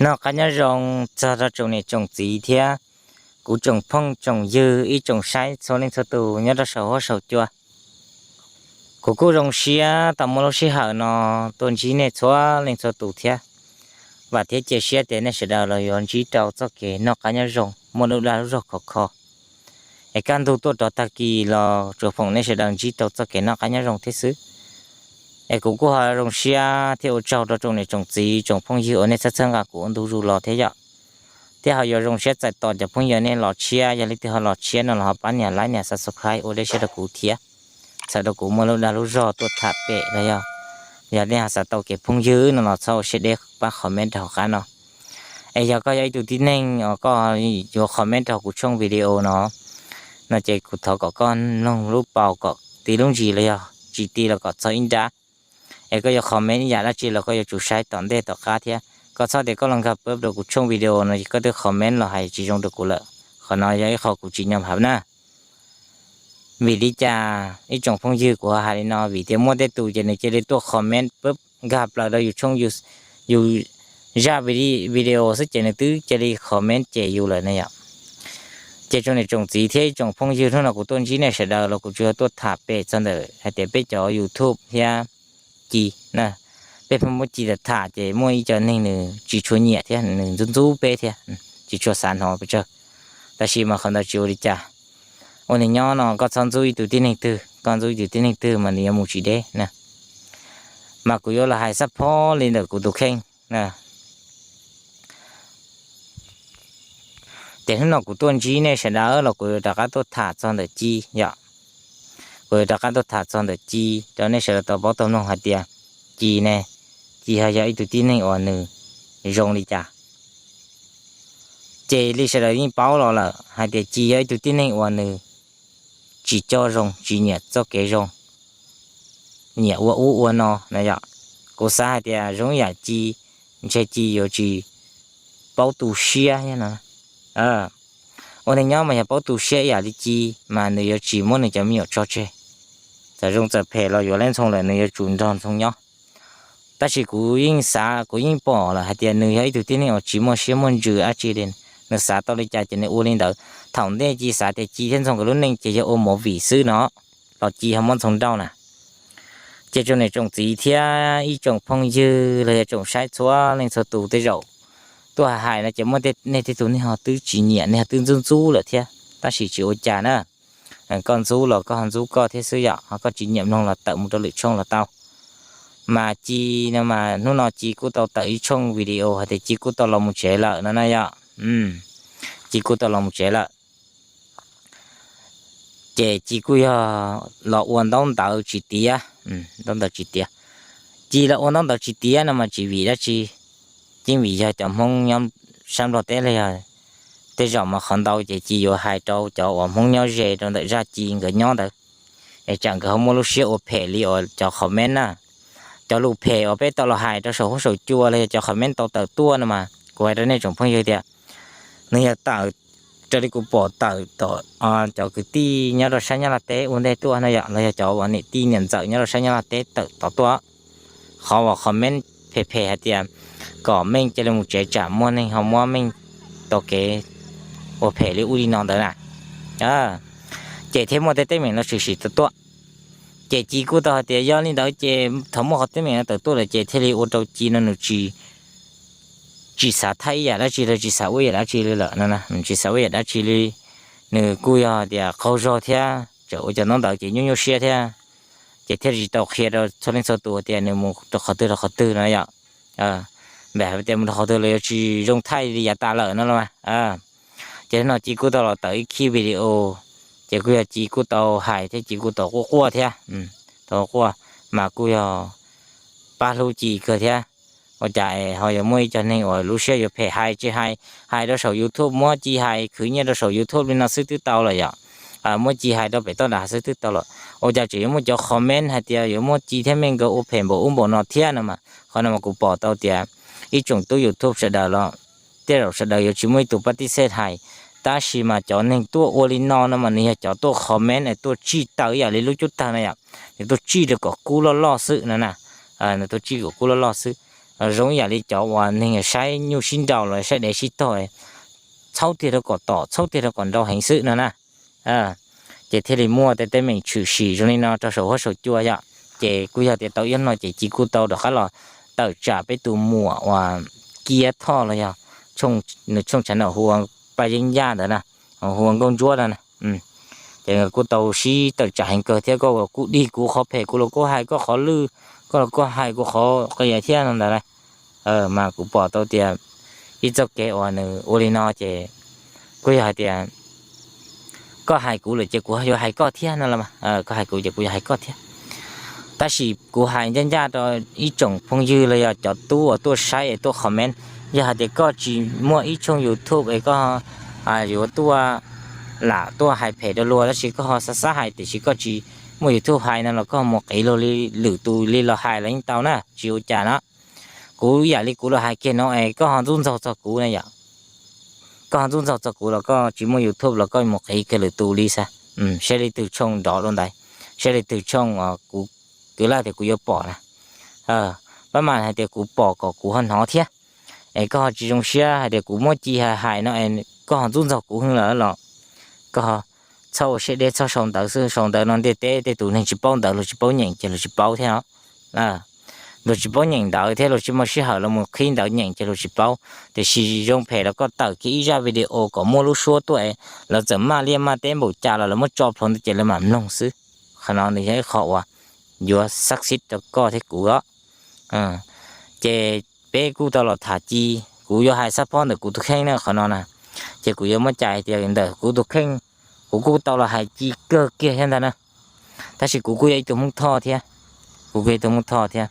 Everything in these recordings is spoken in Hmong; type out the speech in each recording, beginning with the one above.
Noj qab nyob zoo txog rau tsoom niam tsoom txiv thiab kuv tsoom phooj tsoom ywg ib tsoom saib txhua leej txhua tus nyob rau saum huab saum cua. Kuv kuj zoo siab tau muaj lub sij hawm no tuaj ntsib nej txhua leej txhua tus thiab. Vam thiab cia siab tias nej sawv daws los yuav ntsib rau txoj kev noj qab nyob zoo muaj lub dag lub zog khov kho. Es kaj ntug tuaj rov tag kis los tsuas foom nej sawv daws ntsib rau txoj kev noj qab nyob zoo thiab xwb. Es kuv kuj ho zoo siab thiab ua tsaug rau tsoom niam tsoom txiv tsoom phooj ywg uas nej txhawb txhawb nqa kuv ua ntu zus los thiab yom. Thiab ho yuav zoo siab txais tos cov phooj ywg nej los tshiab, yog leej twg ho los tshiab no los ho pab nias like nias subscribe ua dej siab rau kuv thiab, txhawm rau kuv muaj lub dag lub zog tuaj tham pem los yog, yog nej ho xav tau kev phooj ywg no los txhob ua siab deb pab comment rau hauv qab no. Es yog koj yog ib tug tib neeg uas koj yuav comment rau kuv tshooj video no, no ces kuv thov kom koj mloog lub paus kom ti lub ntsis los yog tsis ti los kom txog ib nrab. Es koj yuav comment ib yam dab tsi los koj yuav tsum saib tom ntej tom qab thiab, koj txhob tias koj los nkag pab rau kuv tshooj video no ces koj twb comment los hais tsis zoo rau kuv lawm. Qhov no yog ib qho kuv tsis nyom hav na. Vim li cas ib tsoom phooj ywg kuv ho hais li no? Vim tias muaj tej tus ces nws cia li tuaj comment pab nkag plaws rau yus tshooj, yus zaj video xwb ces nws twb cia li comment cem yus lawm ne yom. Ces tsoom niam tsoom txiv thiab ib tsoom phooj ywg, hnub no kuv tuaj ntsib nej sawv daws los kuv tsuas yog tuaj tham pem txog ntawm hais tias peb cov YouTube thiab Ci na, peb pheej muab Ci tham tham ces muaj ib co neeg nws tsis tshua nyiam thiab nws ntxub ntxub peb thiab, tsis tshua xav hnov pes tsawg. Tab sis mas qhov ntawd tsis ua li cas. Ua neeg nyob no koj txhob ntxub ib tug tib neeg twg, koj ntxub ib tug tib neeg twg mas nws yuav mus tsis deb na. Mas kuv yuav los hais xab phob li ntawm kuv tus kheej na. Ces hnub no kuv tuaj ntsib nej sawv daws los kuv yuav rov qab tuaj tham txog ntawm Ci yom. Kuv yuav rov qab tuaj tham txog ntawm Ci rau nej sawv daws tau paub tau mloog hais tias Ci ne, Ci ho yog ib tug tib neeg uas nws zoo li cas. Ces li sawv daws yeej paub los lawm hais tias Ci yog ib tug tib neeg uas nws tsis coj zoo, tsis nyiam txoj kev zoo, nyiam ua ub ua no na yom. Kuv xav hais tias zoo ib yam Ci, ntshe Ci yuav tsis paub tu siab no. Ua neeg nyob mas yog paub tu siab ib yam li Ci mas nws yuav tsis muab nws cov me nyuam tso tseg. Txawm zoo txawm phem los yuav leej ntxhoo lawm nws yuav tsum nrog ntxhoo nyob. Tab sis kuv yeej xav, kuv yeej pom lawm hais tias nws yog ib tug tib neeg uas tsis muaj siab muaj ntsws dab tsi li. Nws xav tau li cas ces nws ua li ntawd. Thaum ntej Ci xav tias Ci thiab ntxhoo nkawd lub neej ces yog ua movie xwb no, los Ci ho muab ntxhoo nrauj na. Ces tsoom niam tsoom txiv thiab ib tsoom phooj ywg los yog tsoom saib txhua leej txhua tus tej zaum tuaj hais hais no ces muaj tej, nej tej tus nej ho twb tsis nyiam, nej ho twb ntxub ntxub lawm thiab, tab sis tsis ua cas na. Koj ntxub los koj ho ntxub koj thiab xwb yom, ho koj tsis nyiam mloog los tawm mus rau lwm tshooj los tau. Mas Ci no mas hnub no Ci kuj tau tawm ib tshooj video hais tias Ci kuj tau los mus tsev lawm no na yom. Ci kuj tau los mus tsev lawm. Ces Ci kuj yog los ua ntaub ntawv tsis tiav, ntaub ntawv tsis tiav. Ci los ua ntaub ntawv tsis tiav no mas tsis vim dab tsi, yeej vim yog cov Hmoob nyob sab Nplog teb los yog tej zaum mas qhov ntau ces Ci yuav hais rau cov uas Hmoob nyob ze rau ntawm zaj Ci nkawd nyob ntawd, es tsam nkawd ho muaj lub siab ua phem li uas cov comment na. Cov lus phem uas peb tau los hais rau saum huab saum cua los yog cov comment tau tawm tuaj no mas kuv hais rau nej tsoom phooj ywg tias nws yog tawm raws li kuv pom tawm tom cov kwv tij nyob rau sab Nyab Laj teb ua ntej tuaj no yom, los yog cov uas niam tij niam ntxawm nyob rau sab Nyab Laj teb tawm tom tuaj. Qhov uas comment phem phem hais tias kom Meej cia li mus tsev tsam muaj neeg ho muab Meej tau kev ua phem li ub li no ntawd na. Ces thiaj muaj tej teeb meem no tshwm sim tau tuaj. Ces Ci kuj tau hais tias yog li ntawd ces thaum muaj qhov teeb meem no tawm tuaj lawm ces thiaj li ua rau Ci no nws tsis, tsis xav thaij ib yam dab tsi li, tsis xav ua ib yam dab tsi li lawm no, nws tsis xav ua ib yam dab tsi li. Nws kuj yog tias qaug zog thiab tseem ua cov ntaub ntawv ces nyuaj nyuaj siab thiab, ces thiaj tsis tau qhia rau txhua leej txhua tus tias nws mus rau qhov twg rau qhov twg no yom. Npam hais tias mus rau qhov twg los yuav tsis zoo thaij li yav tas lawm no los mas. Ces hnub no Ci kuj tau los tawm ib khib video, ces kuj yog Ci kuj tau hais thiab Ci kuj tau quaj quaj thiab, tau quaj, mas kuj yog pab hlub Ci kawg thiab. Ua cas es ho yuav muaj ib co neeg uas lub siab yuav phem hais tsis hais, hais rau saum YouTube, muab Ci hais khwv nyiaj rau saum YouTube li no xwb twb tau lawm yom. Muab Ci hais rau pem toj nram hav xwb twb tau lawm, ua cas tseem yuav muaj cov comment hais tias yuav muab Ci thiab Meej nkawd ua phem npaum ub npaum no thiab no mas. Qhov no mas kuv pom tau tias ib tsoom tub YouTube sawv daws los tej zaum sawv daws yuav tsis muaj ib tug pab tib xej hais, tab sis mas cov neeg tuaj ua li no no mas nws yog cov tuaj comment es tuaj tsij taw ib yam li lub cub tawg no yom, nws tuaj tsij rau kom kub loj loj xwb no na. Nws tuaj tsij kom kub loj loj xwb. los zoo ib yam li cov uas neeg saib nyuj sib nraus los saib dev sib tog, txhaub tiag rau kom tom, txhaub tiag rau kom nraus heev xwb no na. Ces thiaj li muaj tej teeb meem tshwm sim zoo li no rau saum huab saum cua yom. Ces kuj yog tias tau ib hnub no ces Ci kuj tau rov qab los tawm tsam peb tus muam uas Kiab Thoj los yog nws tshooj tshav nram hu ua Paj Yeeb Yaj ntawd na, hu ua Nkauj Ntsuab no na. Ces nkawd kuj tau sib tawm tsam heev kawg thiab, koj kuj dig kuv qhov phem, kuv los kuj hais koj qhov lwj, koj los kuj hais kuv qhov qias thiab no ntawd na. Mas kuv pom tau tias ib txoj kev uas nws ua li no ces kuj yog hais tias koj hais kuv lawm ces kuv yuav hais koj thiab no los, koj hais kuv ces kuv yuav hais koj thiab. Tab sis kuv hais ncaj ncaj rau ib tsoom phooj ywg los yog cov tub uas tuaj saib es tuaj comment, yog hais tias koj tsis muaj ib tshooj YouTube es koj yuav tuaj lam tuaj hais phem rau luag, tab sis koj ho xav xav hais tiam sis koj tsis muaj YouTube hais no los koj mus qiv luag li lwm tus li los hais los yeej tau na, tsis ua cas no. Kuv yam li kuv los hais kiag no es koj ho ntxub ntxaug txog kuv na yom. Koj ho ntxub ntxaug txog kuv los koj tsis muaj YouTube los koj mus qiv kiag lwm tus li xwb, saib leej twg tshooj nrov dua ntawd, saib leej twg tshooj kuv kwv laj tias kuv yuav pom na. Pab mas hais tias kuv pom kom kuv ho hnov thiab. Es koj ho tsis zoo siab hais tias kuv muab Ci hais hais no es koj ho ntxub ntxaug kuv heev lawm los koj txhob ua siab deb, txhob sau ntawv xwb, sau ntawv no ntiaj teb tej tus neeg tsis paub ntawv, luag tsis paub nyeem ces luag tsis paub thiab no. Luag tsis paub nyeem ntawv thiab luag tsis muaj sij hawm los mus qhib ntawv nyeem ces luag tsis paub. Tiam sis zoo phem los koj tawm kiag ib zaj video kom muaj lub suab tuaj es lawv txawm maj liaj maj teb npaum cas los lawv muab tso plhuav ntawd ces lawv mam mloog xwb. Qhov no nws yog ib qho uas yuav success rau koj thiab kuv os. Ces peb kuj tau los tham Ci, kuv yuav hais xab phob ntawm kuv tus kheej na qhov no na. Ces kuv yuav muab cais tias ntawm kuv tus kheej, kuv kuj tau los hais Ci kawg kiag thiab ntag na. Tab sis kuv kuj yog ib tug Hmoob Thoj thiab, kuv kuj yog ib tug Hmoob Thoj thiab.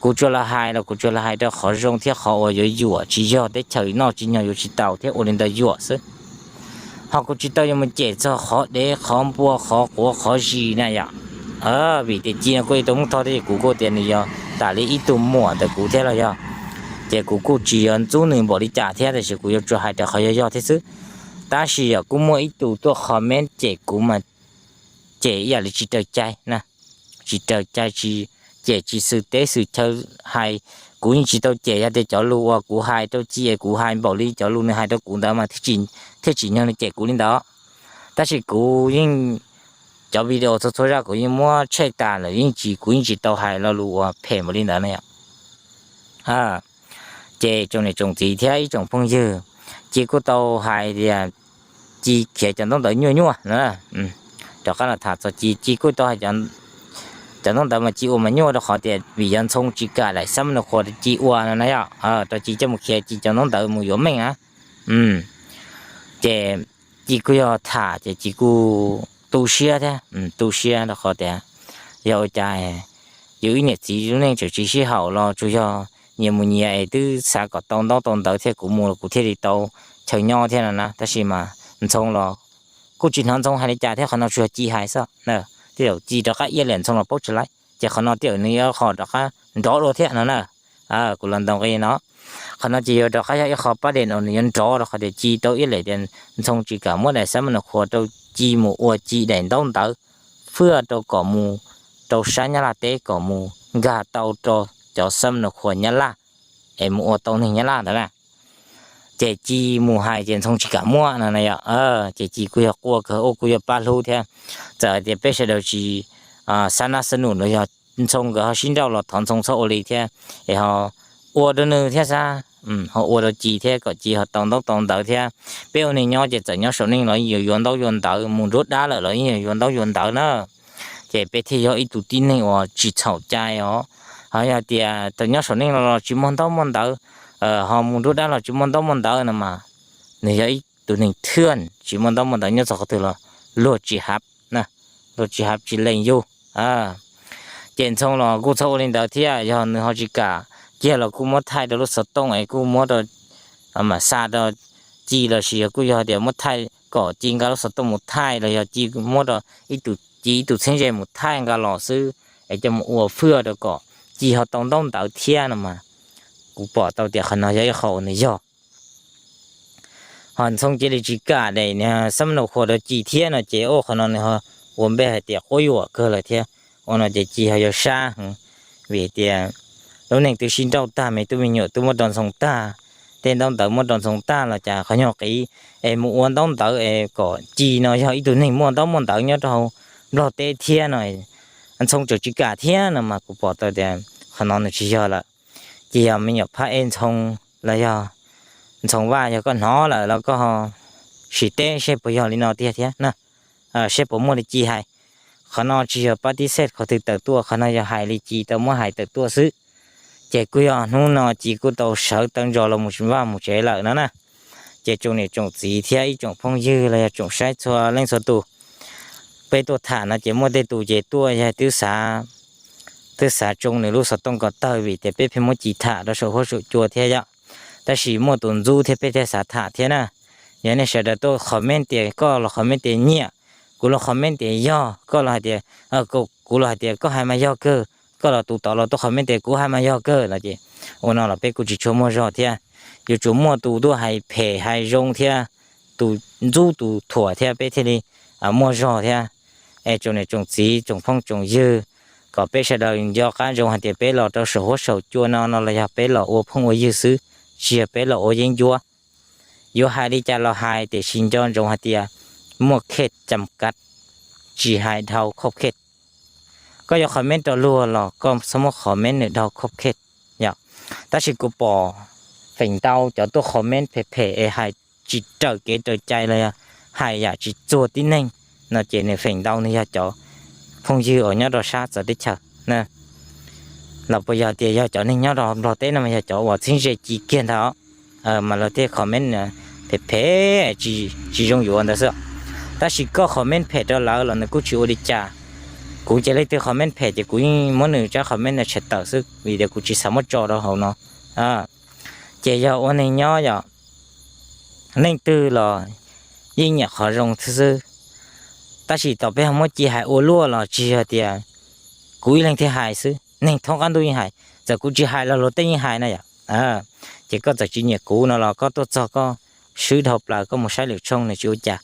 Kuv tsuas los hais los kuv tsuas los hais rau qhov zoo thiab qhov uas yuav yuam, tsis yog teb chaws noj tsis nyog yuav tsis tau thiab ua li ntawd yuam xwb. Ho kuv tsis tau yuav mus cem txog qhov dev qhov npua qhov quav qhov zis na yom. Vim tias Ci no kuj ib tug Hmoob Thoj thiab ces kuv kuj tias nws yog tam li ib tug muam ntawm kuv thiab los yog, ces kuv kuj tsis yuav ntxub nws npaum li cas thiab, tab sis kuv yuav tsuas hais rau qhov yog yog thiab xwb. Tab sis yog kuj muaj ib tug tuaj comment cem kuv mas cem ib yam li tsis raws cai na, tsis raws cai, tsis, cem tsis xwm teb xwm chaw hais. Kuv yeej tsis tau cem, yog tias cov lus uas kuv hais rau Ci es kuv hais npaum li cov lus nws hais rau kuv ntawd mas thiaj tsim nyog nws cem kuv li ntawd. Tab sis kuv yeej, cov video txhua txhua zaj kuv yeej muab check tas lawm, yeej tsis, kuv yeej tsis tau hais lo lus uas phem npaum li ntawd na yom. Ces tsoom niam tsoom txiv thiab ib tsoom phooj ywg, Ci kuj tau hais tias Ci khiav cov ntaub ntawv nyuaj nyuaj na. Rov qab los tham txog Ci, Ci kuj tau hais cov ntaub ntawv mas Ci ua mas nyuaj rau qhov tias vim yog Ntxhoo tsis kam daim xab ma nus qhuas Ci ua no na yom, rau Ci coj mus khiav Ci cov ntaub ntawv mus yuav meej na. Ces Ci kuj yog tham ces Ci kuj tu siab thiab, tu siab rau qhov tias yog ua cas yus ib niam txiv lub neej tseem tsis sib haum los tsuas yog nyias mus nyias es twb xav kom tau ntaub tau ntawv thiab kuv mus los kuv thiaj li tau chaw nyob thiab no na. Tab sis mas Ntxhoo los kuj tsis hnov Ntxhoo hais li cas thiab, qhov no tsuas yog Ci hais xwb. Tej zaum Ci rov qab iab lawm Ntxhoo los paub tsis laib, ces qhov no tej zaum nws yuav qho rov qab nrov dua thiab no na. Kuv los ntaus nqi no, qhov no ces yuav rov qab yog ib qho pab dev no nws yuav nrov rau qhov tias Ci tau iab lem tias Ntxhoo tsis kam muab daim xab ma nus qhuas rau Ci mus ua Ci daim ntaub ntawv fwaj rau kom mus rau sab Nyab Laj teb kom mus nkag tau rau cov xab ma nus qhuas Nyab Laj es mus ua tau neeg Nyab Laj ntawd na. Ces Ci mus hais ces Ntxhoo tsis kam muab no na yom. Ces Ci kuj yog quaj kawg, ua kuj yog pab hlub thiab. Txawm hais tias peb sawv daws tsis xab nab xab num los yog Ntxhoo nkawd ho sib nrauj los thov Ntxhoo txhob ua li thiab, es ho ua rau nws thiab xab, ho ua rau Ci thiab kom Ci ho tau ntaub tau ntawv thiab. Peb ua neeg nyob ces txawm nyob saum neej los yeej yuav ntaub yuav ntawv, mus nruab dab lawm los yeej yuav ntaub yuav ntawv na. Ces peb thiaj yog ib tug tib neeg uas tsis txhaum cai os. Ho yog tias txawm nyob saum neej los tsis muaj ntaub muaj ntawv, ho mus nruab dab los tsis muaj ntaub muaj ntawv no mas nws yog ib tus neeg thiaj tsis muaj ntaub muaj ntawv nyob txog qhov twg los luag tsis hav, luag tsis hav tsis lees yug. Ces Ntxhoo los kuj txhob ua li ntawd thiab, yog nws ho tsis kam kiag los kuj muab thaij rau lub xov tooj es kuj muab rau, mam xa rau Ci los sis yog kuj yog tias muab thaij kom Ci nqa lub xov tooj mus thaij los yog Ci muab rau ib tug, Ci ib tug txheeb ze mus thaij nqa los xwb es coj mus ua fwaj rau kom Ci ho tau ntaub ntawv thiab no mas kuv pom tau tias qhov no yog ib qho uas nws yog. Ho Ntxhoo cia li tsis kam daim xab ma nus qhuas rau Ci thiab no ces ua qhov no nws ho ua npe hais tias quab yuam kawg lawm thiab. Ua no ces Ci ho yog sab heev, vim tias lub neej twb sib nrauj tag, me tub me nyuam twb muab rau ntxhoo tag, tej ntaub ntawv muab rau ntxhoo tag los cas qhov nyuag qiv es mus ua ntaub ntawv es kom ci no yog ib tug neeg muaj ntaub muaj ntawv nyob rau hauv Nplog teb thiab no, ntxhoo tseem tsis kam thiab no mas kuv pom tau tias qhov no nws tsis yog lawm. Ces yog me nyuam phab ej ntxhoo los yog ntxhoo vaj, yog koj hnov lawm los koj ho sim teb seb puas yog li no tiag thiab na, seb puas muaj li ci hais. Qhov no tsis yog pab tib xej qhov twg tawm tuaj, qhov no yog hais li ci tau muab hais tawm tuaj xwb. Ces kuj yog hnub no ci kuj tau sawv taw ntso los mus vaj mus tsev lawm no na. Ces tsoom niam tsoom txiv thiab ib tsoom phooj ywg los yog tsoom saib txhua leej txhua tus, peb tuaj tham no ces muaj tej tus ces tuaj yog twb xav, twb xav tsoo nws lub xov tooj ko taw vim tias peb pheej muab ci tham rau saum huab saum cua thiab yom. Tab sis muaj tus ntxub thiab peb thiaj xav tham thiab na. Yog nej sawv daws tuaj comment tias koj los comment tias nyiam, kuv los comment tias yog, koj los hais tias, kuv los hais tias koj hais mas yog kawg, koj los tus tod los tuaj comment tias kuv hais mas yog kawg no ces ua no los peb kuj tsis tshua muaj zog thiab. Yuav tsum muaj tus tuaj hais phem hais zoo thiab, tus ntxub tus thuam thiab peb thiaj li muaj zog thiab. Es tsoom niam tsoom txiv tsoom phooj tsoom ywg, kom peb sawv daws nco qab ntsoov hais tias peb los rau saum huab saum cua no no los yog peb los ua phooj ua ywg xwb, tsis yog peb los ua yeeb ncuab. Yuav hais li cas los hais tiam sis nco ntsoov hais tias muaj khej cam kav, tsis hais dhau khauj khej. Koj yuav comment rau luag los koj txhob muab comment nws dhau khauj khej yom. Tab sis kuv pom feem ntau cov tuaj comment phem phem es hais tsis raws kev raws cai los yog hais yam tsis txuag tib neeg no ces nws feem ntau nws yog cov phooj ywg uas nyob rau sab txawv teb chaws na, los puas yog tias yog cov neeg nyob rau Nplog teb no mas yog cov uas txheeb ze ci kiag ntag, mas lawv thiaj comment phem phem tsis zoo yuav ntawd xwb. Tab sis koj comment phem rau lawv los nws kuj tsis ua li cas. Kuv ces leej twg comment phem ces kuv yeej muab nws tsab comment no tshem tawm xwb vim tias kuv tsis xav muab tso rau hauv no. Ces yog ua neeg nyob yom, leej twg los yeej nyiam qhov zoo xwb. Tab sis thaum peb ho muab ci hais ua luaj los tsis yog tias kuv ib leeg thiaj hais xwb, neeg thoob qab ntuj yeej hais, txawm kuv tsis hais los luag tej yeej hais na yom. Ces koj txawm tsis nyiam kuv no los koj tuaj txog koj swb dhau plaws koj mus saib lwm tshooj nws tsis ua cas.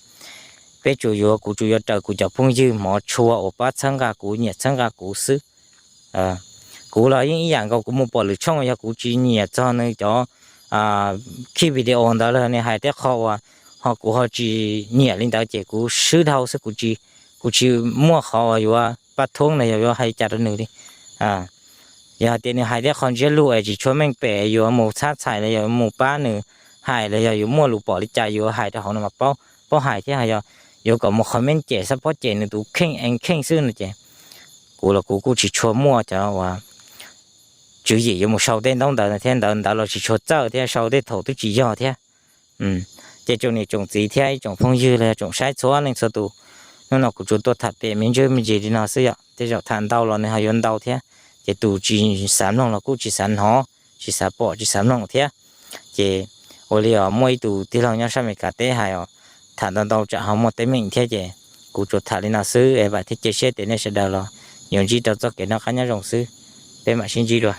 Peb tsuas yuav, kuv tsuas yuav raws kuv cov phooj ywg hmov tshua uas pab txhawb nqa kuv, nyiam txhawb nqa kuv xwb. Kuv los yeej ib yam nkaus, kuv mus pom lwm tshooj yog kuv tsis nyiam txog nws cov khij video ntawd los nws hais tej qho uas ho kuv ho tsis nyiam li ntawd ces kuv swb dhau xwb, kuv tsis muaj qhov uas yuav pab thoob los yog yuav hais cas rau nws li. Yog hais tias nws hais tej qho ntsiab lus es tsis tshua meej pem yuav mus txhab txhais los yog mus pab nws hais los yog yuav muaj lus pom li cas yuav hais rau hauv no mas paub hais thiab, yog yuav kom mus comment cem xab pob cem nws tus kheej eev kheej xwb no ces kuv los kuv kuj tsis tshua muaj cov uas tswv yim yuav mus sau tej ntaub ntawv no thiab, ntawv ntawd los tsis tshua txawj thiab, sau tej thaum twb tsis yog thiab. Ces tsoom niam tsoom txiv thiab ib tsoom phooj ywg los yog tsoom saib txhua leej txhua tus, hnub no kuv tsuas tuaj tham pem me ntsis me ntsis li no xwb yom, tej zaum tham ntau los nws ho yuav ntau thiab. Ces tus tsis xav mloog los kuj tsis xav hnov, tsis xav pom, tsis xav mloog thiab. Ces ua li os, muaj ib tug tij laug nyob sab Amelikas teb hais os, tham ntau ntau tsam ho muaj teeb meem thiab ces kuv tsuas tham li no xwb es vam thiab cia siab tias nej sawv daws los yuav ntsib rau txoj kev noj qab nyob zoo xwb. Peb mam sib ntsib dua.